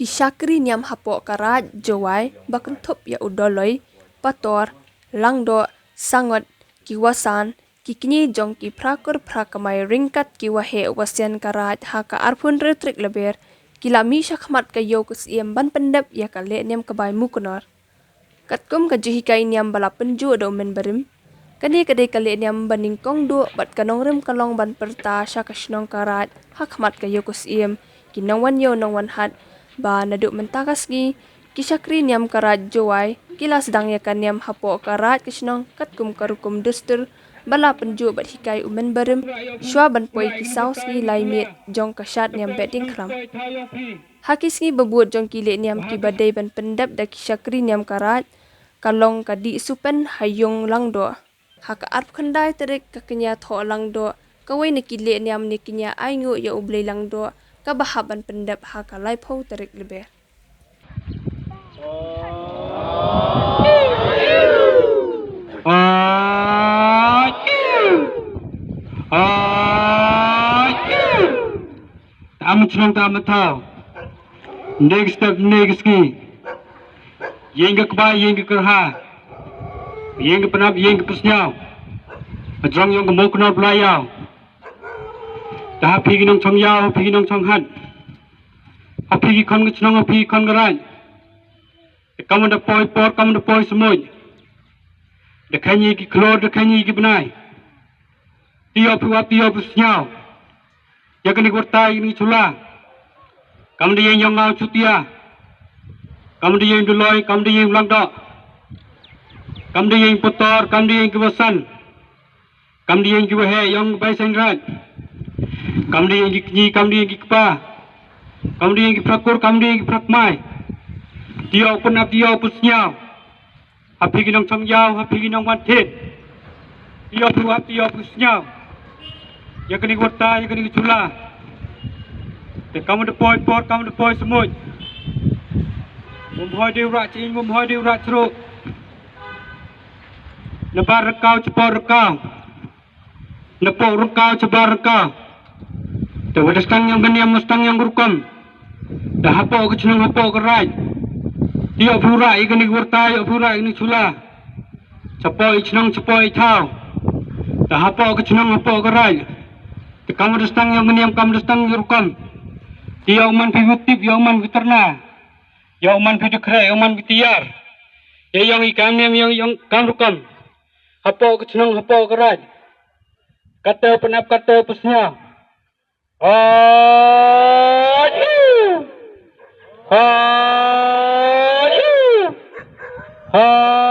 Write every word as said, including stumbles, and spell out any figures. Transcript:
Ki shakri niam hapoh ka Raij Jowai ba kynthup ya u Doloi, Pator, Langdoh, Sangot, ki Wasan, ki kñi jong ki phra kur phra kamai ryngkat ki waheh wasian ka Raij ha ka arphew hynriew tarik Lber, ki la mih shakhmat ka Yow ka Syiem ban pyndep ya ka lehniam ka Bai Muknor. Katkum ka jinghikai niam ba la pynjooh da u Mynbarim, kane ka dei ka lehniam ba nyngkong duh bad ka nongrim ka long ban pyrta sha ka shnong ka Raij hakhmat ka Yow ka Syiem, ki nongwan yow nongwan hat, ba naduh mynta ka sngi, ki shakri niam ka Raij Jowai ki la sdang ya ka niam hapoh ka Raij ka shnong katkum ka rukom dustur ba la pynjooh bad hikai u Mynbarim shwa ban poi ki saw sngi lai miet jong ka shad niam Behdieñkhlam. Ha ki sngi ba bud jong ki lehniam ki ba dei ban pyndep da ki shakri niam ka Raij, ka long ka Dih Supen ha Yung Langdoh. Ha ka arphew khyndai tarik ka Kñia Thoh Langdoh, kawei na ki lehniam ne Kñia Ainguh ya u Blei Langdoh, kaba hap ban pyndep ha ka laiphew tarik Lber. Tam chnong tam thaw. Next step, next ki. Yeng ka kba, yeng ka kyrha. Yeng ka pnap, yeng ka psniaw. Hajrong yong ka Muknor Blai Yaw. Da ha phi ki nongchong yaw, ha phi ki nongchong hat. Ha phi ki khon ka chnong, ha phi ki khon ka raij. Te kam da poi por, kam da poi smuj. Da khein i ki khlur, da khein i ki bnai. Tiop phi wap, tiop phi sniaw. Ya kani ka warta, ya kani ka chula. Kam da yeng yong ngaw chutia. Kam da yeng Doloi, kam da yeng Langdoh. Kam da yeng Pator, kam da yeng ki Wasan. Kam da yeng ki waheh yong Bai Seng Raij. Kam da yeng ki kñi, kam da yeng ki kpa. Kam da yeng ki phra kur, kam da yeng ki phra kmai. Tiop phi nap, tiop phi sniaw. Ha phi ki nongchong yaw, ha phi ki nongwan thied. Tiop phi wap, tiop phi sniaw. Ya kani ka warta, ya kani ka chula. Te kam da poi por, kam da poi smuj. Bym hoi de u rah ching, bym hoi de u rah chru. Na bar rkaw, chapoh rkaw. Na poh rkaw, chabar rkaw. Te wa da sdang yong ka niam, wa sdang yong ka rukom. Da hapoh ka chnong, hapoh ka raij. Tiop phi u rah ya kani ka warta, tiop phi u rah ya kani ka chula. Chapoh i chnong, chapoh i thaw. Da hapoh ka chnong, hapoh ka raij. Te kam wa da sdang yong ka niam, kam wa da sdang yong ka rukom. Te yow man phi u tip, yow man phi u tyrna. Yow man phi u dkhre, yow man phi u tiar. Ya yong i kam niam, yong, yong kam rukom. Hapoh ka chnong, hapoh ka raij. Katte u pnap, katte u psniaw. Hoi! Hoi! Hoi!